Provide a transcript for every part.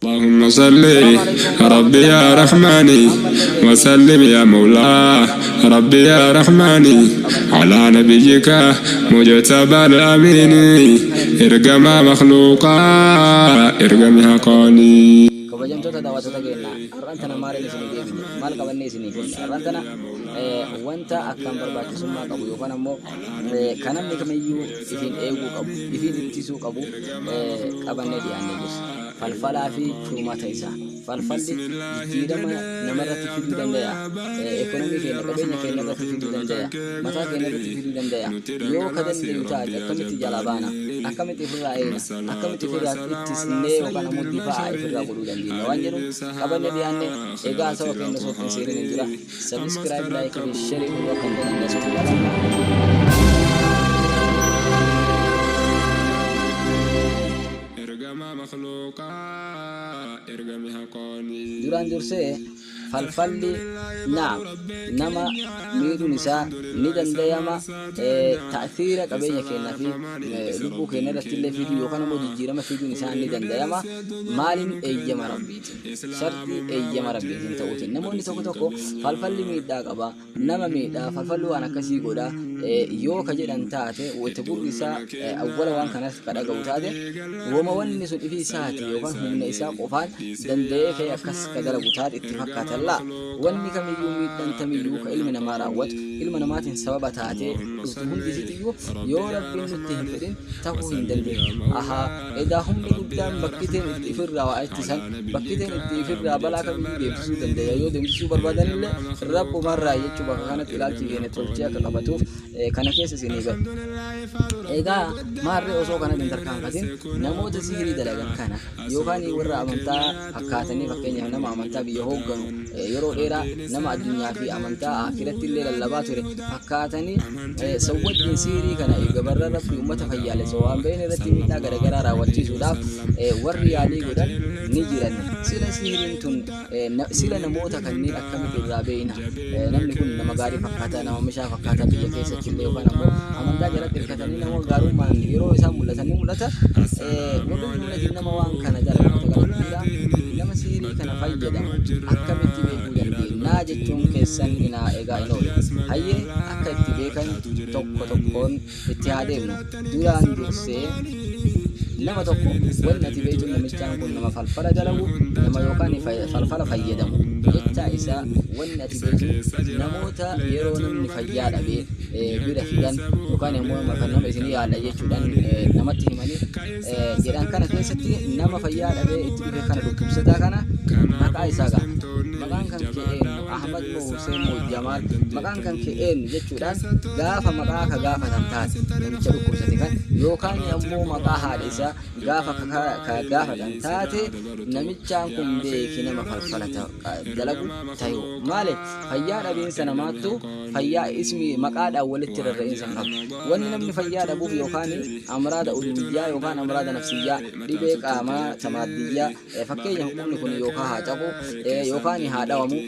اللهم صل ربي يا رحماني وسلم يا مولاه ربي يا رحماني على نبيك مجتبى الأمين إرقم مخلوقا إرقم حقاني. Kabajamtoota daawwattoota keenya, har'aan tana maaliin isinii deebine? Maal qabannee isinii finne? Har'aan tana wanta akkaan barbaachisummaa qabu yookaan ammoo kan namni kamiyyuu ifiin eeguu qabu, ifiin ittisuu qabu qabannee dhiyaannee jirra. Falfalaa fi furmaata isaa. Falfalli jijjiirama namarratti fiduu danda'a. Ekonomii keenya, qabeenya keenya irratti fiduu danda'a. Mataa keenya irratti fiduu danda'a. Yoo ka danda'u taate, akkamitti jalaa baana? Akkamitti ofirraa eegna? Akkamitti ofirraa ittisnee yookaan ammoo difaa'a ofirraa godhuu dandeenya? Waan jedhu qabannee dhiyaanne. Egaa saba keenya osoo ittiin seeniin hin jira. Subscribe, like fi share godhuu akka hin daganne asumaan. إرقم مخلوقا إرقم حقاني. Duraan dursee falfalli, naam, nama miidhuun isaa ni dandayama. Ta'athiira qabeenya keenyaa fi lubbuu keenya irratti illee fiduu yookaan immoo jijjiirama fiduun isaa ni dandayama. Maaliin? Eeyyama Rabbiitiin, shartii eeyyama Rabbiitiin ta'uutiin. Namoonni tokko tokko falfalli miidhaa qaba, nama miidhaa, falfalli waan akkasii godha yoo ka jedhan taate, wayita gurri isaa awwala waan kanas ka dhaga'u taate, wama wanni sun ifii isaati yookaan humna isaa qofaan danda'ee ka'ee akkas ka dalagu taate itti fakkaatan. Laa, wanni kamiyyuu, miidhaan kamiyyuu ka ilmi namaa raawwatu, ilma namaatiin sababa taatee dhuftu, hundi isiitiyyuu yoo Rabbiin nutti hin fedhin ta'uu hin dandeenye. Ahaa, edaa humni guddaan bakkiteen itti ifirraa waa ittisan, bakkiteen itti ifirraa balaa kamiyyuu deemsisuu danda'e, yoo deemsisuu barbaadanillee Rabbumarraa jechuu. Bakka kanatti ilaalchi keenya tolchee akka qabatuuf kana keessa isinii bahe. Egaa maarree osoo kanatti hin tarkaanfatin, namoota sihirii dalagan kana yookaan warra amantaa fakkaatanii, fakkeenyaaf nama amantaa biyya hoogganu, yeroo dheeraa nama addunyaa fi amantaa akiratti illee lallabaa ture fakkaatanii, sawwajjiin sihirii kana gabarra Rabbi uummata fayyaalessa waan ba'in irratti miidhaa garaagaraa raawwachiisuudhaaf warri yaalii godhan ni jiran. Sila sihiriin tun sila namoota kanneen akkamitti irraa beeyna? Namni kun nama gaarii fakkaata, nama mishaa fakkaata, biyya keessatti illee yookaan ammoo amantaa jalatti hirkatanii nama gaarummaan yeroo isaan mul'atan ni mul'ata. Warri mul'atin nama waan kana dalagu, nama sihirii kana fayyadamu akkamitti beekuu dandeenya jechuun keessan inaa egaa hin oolu. Hayyee, akka itti beekan tokko tokkoon itti haa deemnu. Duraan dursee nama tokko wanni ati beektu, namichaan kun nama falfala dalagu, nama yookaan falfala fayyadamu jecha isaa wanni ati beektu, namoota yeroo namni fayyaa dhabee bira fidan yookaan immoo nama isinii yaalla jechuudhaan namatti himanii jedhan kana keessatti, nama fayyaa dhabee itti dhufe kana, dhukkubsataa kana maqaa isaa gaafata. Maqaan kan kee eenyu? Ahmad moo Hussein moo Jamaal? Maqaan kan kee eenyu jechuudhaan gaafa maqaa ka gaafatan taate namicha dhukkubsate kan, yookaan ammoo maqaa haadha isaa gaafa ka gaafatan taate, namichaan kun beeki nama falfala dalagu tayu. Maaliif? Fayyaa dhabiinsa namaattu fayyaa ismi maqaadhaan walitti rarra'iinsa hin qabu. Wanni namni fayyaa dhabuuf yookaan amraada ulwiyyaa yookaan amraada nafsiyyaa, dhibee qaamaa tamaaddiyyaa, fakkeenyaaf qubni kun yookaan haa cabu yookaan haa dhawamu,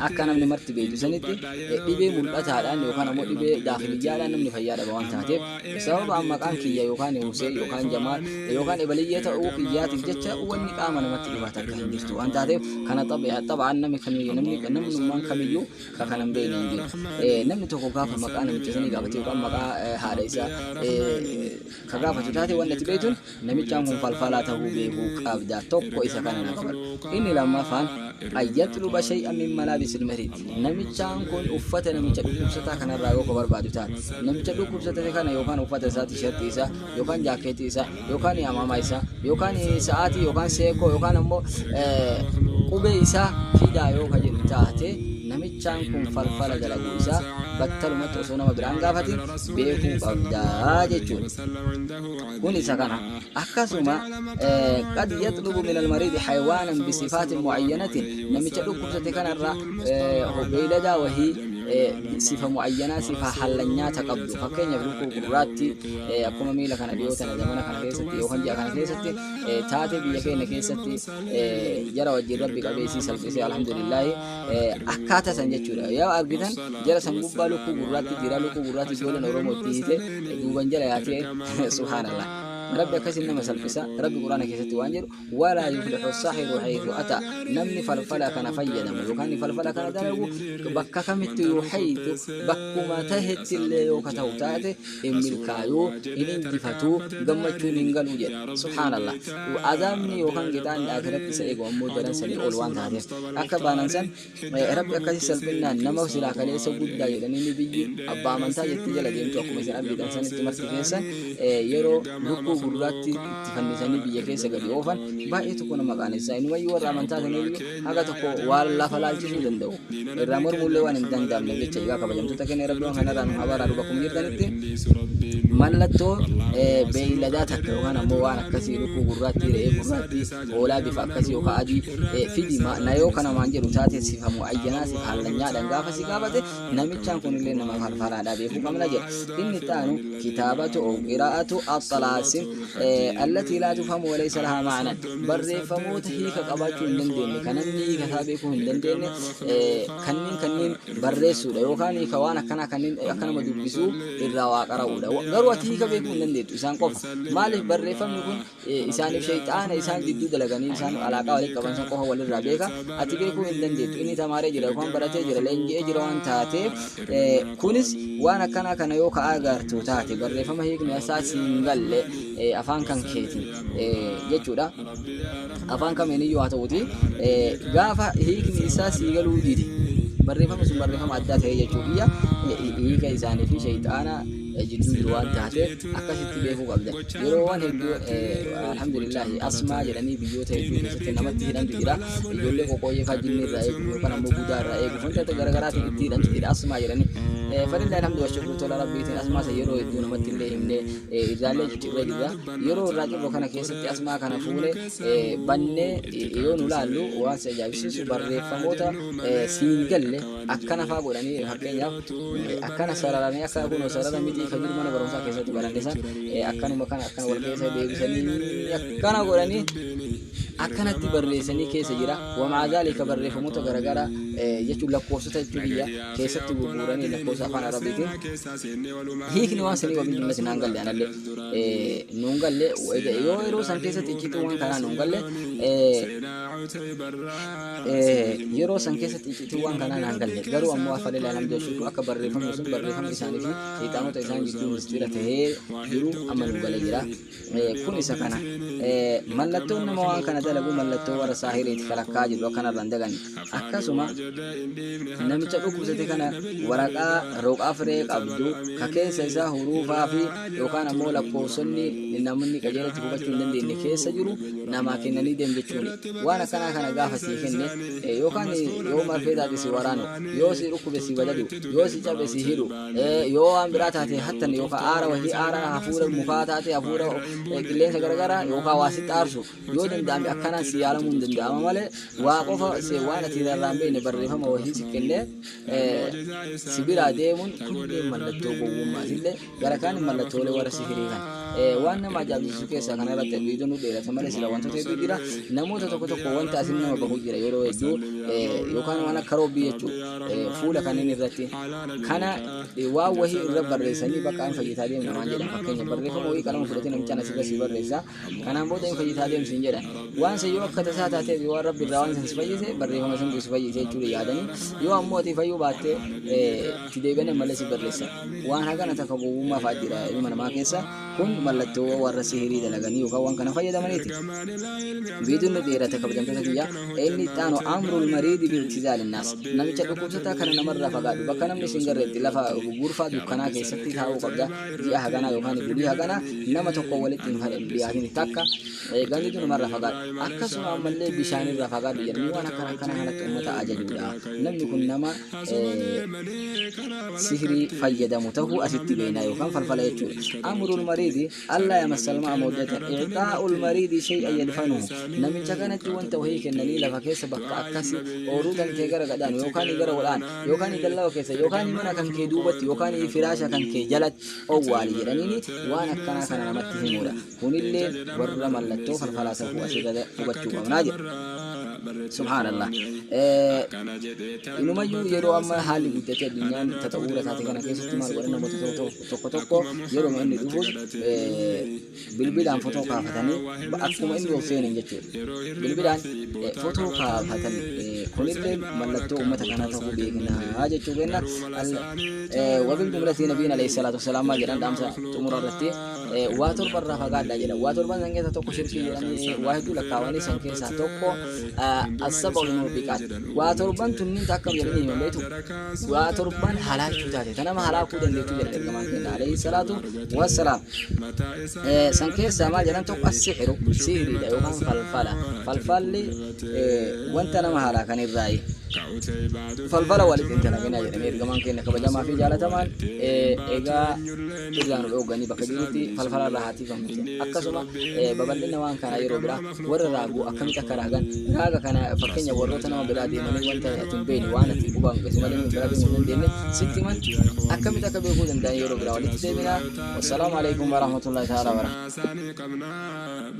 akka namni marti beeku sanitti dhibee mul'ataadhaan yookaan ammoo dhibee daakiliyyaadhaan namni fayyaa dhaba waan taateef, sababa maqaan kiyya yookaan Huseen yookaan Jamaal yookaan ebaliyyee ta'uu kiyyaatiif jecha wanni qaama namatti dhibaa takka hin jirtu waan taateef, kana xaba'aan namni kamiyyuu, namni namnummaan kamiyyuu ka kana hin beekne hin jiru. Namni tokko gaafa maqaa namicha sanii gaafate yookaan maqaa haadha isaa ka gaafatu taate, wanni ati beektuun namichaan kun falfalaa ta'uu beekuu qabda. Tokko isa kana na qabadhu. Inni lammaffaan أن يطلب شيئا من ملابس المريض. Namichaan kun uffata namicha dhukkubsataa kanarraa yoo ka barbaadu taate, namicha dhukkubsate kana yookaan uffata isaa, tishartii isaa yookaan jaakeetii isaa yookaan amaamaa isaa yookaan sa'aatii yookaan seekoo yookaan ammoo qubee isaa fidaa yoo ka jedhu taate, namichaan kun falfala dalaguu isaa battalumatti osoo nama biraan gaafatin beekuu qabdaa jechuudha. Kun isa kana. Akkasuma قد يطلب من المريض حيوانا بصفات معينة. Namicha dhukkubsate kanarraa beeyladaa wahii sifa mu'ayyanaa, sifa hallanyaa ta qabdu, fakkeenyaaf lukkuu gurraatti, akkuma miila kana dhiyoo tana zamana kana keessatti yookaan ji'a kana keessatti taate biyya keenya keessatti jara wajjin Rabbi qabeessii salphisee, alhamdulillaahi, akkaataa san jechuudha. Yoo argitan jara san gubbaa lukkuu gurraatti jira. Lukkuu gurraatti ijoolleen Oromoo itti hiite duuban jala yaatee, subhaanallah. Rabbi akkasiin nama salphisa. Rabbi Quraana keessatti waan jedhu: ولا يفلح الساحر حيث أتى. Namni falfala kana fayyadamu yookaan falfala kana dalagu bakka kamitti yoo, حيث, bakkuma tahetti illee yoo ka ta'u taate, hin milkaayuu, hin injifatuu, gammachuun hin galuu jedha. Subhaanallah, azaabni yookaan qixaanni akhiratti isa eegu ammoo daran sanii ol waan taateef akka baanan san Rabbi akkasii salphinnaan nama silaa kaleessa guddaa jedhanii ni biyyi abbaa amantaa jettee jala deemtu, akkuma isin argitan sanitti marti keessan, yeroo lukkuu gurraatti itti fannisanii biyya keessa gadi oofan baay'ee tokko nama qaanessaa. Inumayyuu warra amantaa saniyyuu haga tokko waan lafa laalchisuu danda'u irraa mormuullee waan hin danda'amne jecha. Egaa kabajamtoota keenya, Rabbi waan kanarraa nu haa baraaru. Bakkuma jirtanitti mallattoo beeyladaa takka yookaan ammoo waan akkasii, lukkuu gurraattii, re'ee gurraattii, hoolaa bifa akkasii yookaan adii fidi na yoo kana waan jedhu taate, sifamu ayyanaa sif hallanyaadhaan gaafa si gaafate, namichaan kunillee nama falfalaadha beekuu qabna jedha. Inni itti aanu كتابة أو قراءة الطلاسم التي لا تفهم وليس لها معنى. Barreeffamoota hiika qabaachuu hin dandeenye, kan namni hiika isaa beekuu hin dandeenye kanneen barreessuudha yookaan hiika waan akkanaa kanneen akkanuma dubbisuu irraa waa qara'uudha. Garuu ati hiika beekuu hin dandeettu isaan qofa. Maaliif? Barreeffamni kun isaaniif shayxaana isaan jidduu dalaganii isaan alaaqaa walitti qaban san qofa walirraa beeka. Ati beekuu hin dandeettu. Inni tamaaree jira yookaan baratee jira, leenji'ee jira waan taateef, kunis waan akkanaa kana yoo ka'aa agartu taate, barreeffama hiikni isaa siin galle afaan kan keetiin jechuudha. Afaan kamiiniyyuu haa ta'uti, gaafa hiikni isaa sii galuu dide, barreeffamni sun barreeffama addaa ta'e jechuu kiyya, hiika isaanii fi shayxaana jidduu jiru waan taateef akkasitti beekuu qabda. Yeroowwan hedduu, alhamdulillahi, asmaa jedhanii biyyoota hedduu keessatti namatti hidhantu jira. Ijoollee qoqqooyyee fa'aa jinni irraa eegu yookaan ammoo budaa irraa eegu, wantoota garaagaraatiin itti hidhantu jira asmaa jedhanii. فلله الحمد والشكر, tola Rabbiitiin asmaa isa yeroo hedduu namatti illee himne irraallee ciccirree jirra. Yeroo irraa cirru kana keessatti asmaa kana fuune bannee yoo nu laallu, waan si ajaa'ibsiisu barreeffamoota siin galle akkana faa godhanii, fakkeenyaaf akkana sararanii, akka kunoo sarara mixii kan jiru mana barumsaa keessatti baranne san, akkanuma kana akkana wal keessa deebisanii akkana godhanii akkanatti barreessanii keessa jira. ومع ذلك barreeffamoota garaagaraa jechuun lakkoofsota jechuu biyya keessatti gurguranii lakkoofsa afaan Arabiitiin hiikni waan sanii wabii jumla sinaan galle, anallee nuun galle. Yoo yeroo san keessatti icciitii waan kanaa nuun galle, yeroo san keessatti icciitii waan kanaa naan galle. Garuu ammoo فلله الحمد والشكر, akka barreeffamni sun barreeffamni isaanii fi shayxaanota isaan jidduu mistira tahee jiru amma nu galee jira. Kun isa kana. Mallattoon nama waan kana dalagu mallattoo warra saahiriiti kalakkaa jiru akkanarra hin daganne. Akkasuma namicha dhukkubsate kana waraqaa roqaa firee qabdu ka keessa isaa huruufaa fi yookaan ammoo lakkoofsonni namni qajeelatti hubachuu hin dandeenye keessa jiru namaa kennanii deem jechuuni. Waan akkanaa kana gaafa sii kenne, yookaan yoo marfee taate si waraanu, yoo si dhukkube si badadu, yoo si cabe si hidhu, yoo waan biraa taate hattan, yookaan aara wahii, aara hafuura mukaa taate, hafuura qilleensa garagaraa, yookaan waa sitti aarsu yoo danda'ame akkanaan si yaalamuu hin danda'ama malee, waa qofa waan ati irraa hin beekne barreeffama wahii si kennee si biraa deemuun kunneen mallattoo gowwummaatillee gara kaan mallattoolee warra sihirii kan. Waan nama ajaa'ibsiisu keessaa kanarratti viidiyoon nu dheerata malee sila wantoota hedduu jira. Namoota tokko tokko wanta asin nama bahu jira yeroo hedduu, yookaan waan akka roobbii jechuudha, fuula kanneen irratti kana waan wahii irra barreessanii bakka hin fayyitaa deemu namaan jedhan. Fakkeenya barreeffama wahii qalama fudhatee namichaan asirra si barreessa, kanaan booda hin fayyitaa deemu siin jedhan. Waan san yoo akka tasaa taateef waan Rabbi irraa waan san si fayyise, barreeffama santu si fayyise jechuudha yaadanii, yoo ammoo ati fayyuu baatte itti deebi'anii malee si barreessa. Waan hagana takka gowwummaa fa'aa jira ilma namaa keessa. Kun mallattoo warra sihirii dalaganii yookaan waan kana fayyadamaniiti. Viidiyoon nu dheerate, kabajamtoota kiyya. Inni itti aanu أمر المريض باعتزال الناس. Namicha dhukkubsataa kana namarraa fagaadhu, bakka namni sin garreetti lafa gurfaa dukkanaa keessatti taa'uu qabda. Ji'a haganaa yookaan bulii haganaa nama tokko walitti hin dhiyaatin takka ganditu namarraa fagaadhu. Akkasuma ammallee bishaanirraa fagaadhu jedhanii waan akkana akkana kanatti uummata ajajuudha. Namni kun nama sihirii fayyadamu tahuu asitti beekna yookaan falfala jechuudha. أمر المريض ألا يمس الماء مدة. إعطاء المريض شيئا يدفنه. Namicha kanatti wanta wahii kennanii lafa keessa bakka akkasii ooruu kan kee gara gadhaan yookaan gara olaan yookaan dallawa keessa yookaan mana kan kee duubatti yookaan firaasha kan kee jalatti owwaali jedhaniini waan akkanaa kana namatti himuudha. Kunillee warra mallattoo falfalaa tahuu asirra hubachuu qabnaa jedha. Subhaanallah. Inumayyuu yeroo amma haalli guddatee addunyaan tata'uura taate kana keessatti maal godhan? Namoota tokko tokko yeroo inni dhufus Bilbilaan fotoo kaafatanii akkuma inni ol seeneen jechuudha. Bilbilaan fotoo kaafatan kunillee mallattoo uummata kanaa ta'uu beeknaa jechuu kenna. Wabil jumlatii nabiin alayhi salaatu wasalaam maal jedhan dhaamsa xumura irratti? Waa torba irraa fagaadhaa jedhan. Waa torban san keessaa tokko shirkii jedhanii waa hedduu lakkaawanii san keessaa tokko as-sab'ul muubiqaat. Waa torban tunniin akkam jedhanii himan beektu? Waa torban halaachuu taate ta nama halaakuu dandeettu jedhan ergamaan keenya alayhi salaatu wasalaam. San keessaa maal jedhan? Tokko as-sihru, sihriidha yookaan falfala. Falfalli wanta nama halaakan irraayi. Falfala walitti hin dalaginaa jedhanii ergamaan keenya kabajamaa fi jaalatamaan egaa irraa nu dhooganii bakka jirutti falfala irraa haa tiifamu. Akkasuma babal'ina waan kanaa yeroo biraa warra raagu akkamitti akka raagan, raaga kana fakkeenya warroota nama biraa deemanii wanta ati hin beekne, waan ati quba hin qabu malee biraa beekuu hin dandeenye sitti himan, akkamitti akka beekuu danda'an yeroo biraa walitti deebinaa. Wassalaamu alaikum warahmatullahi ta'ala wabarakatuh.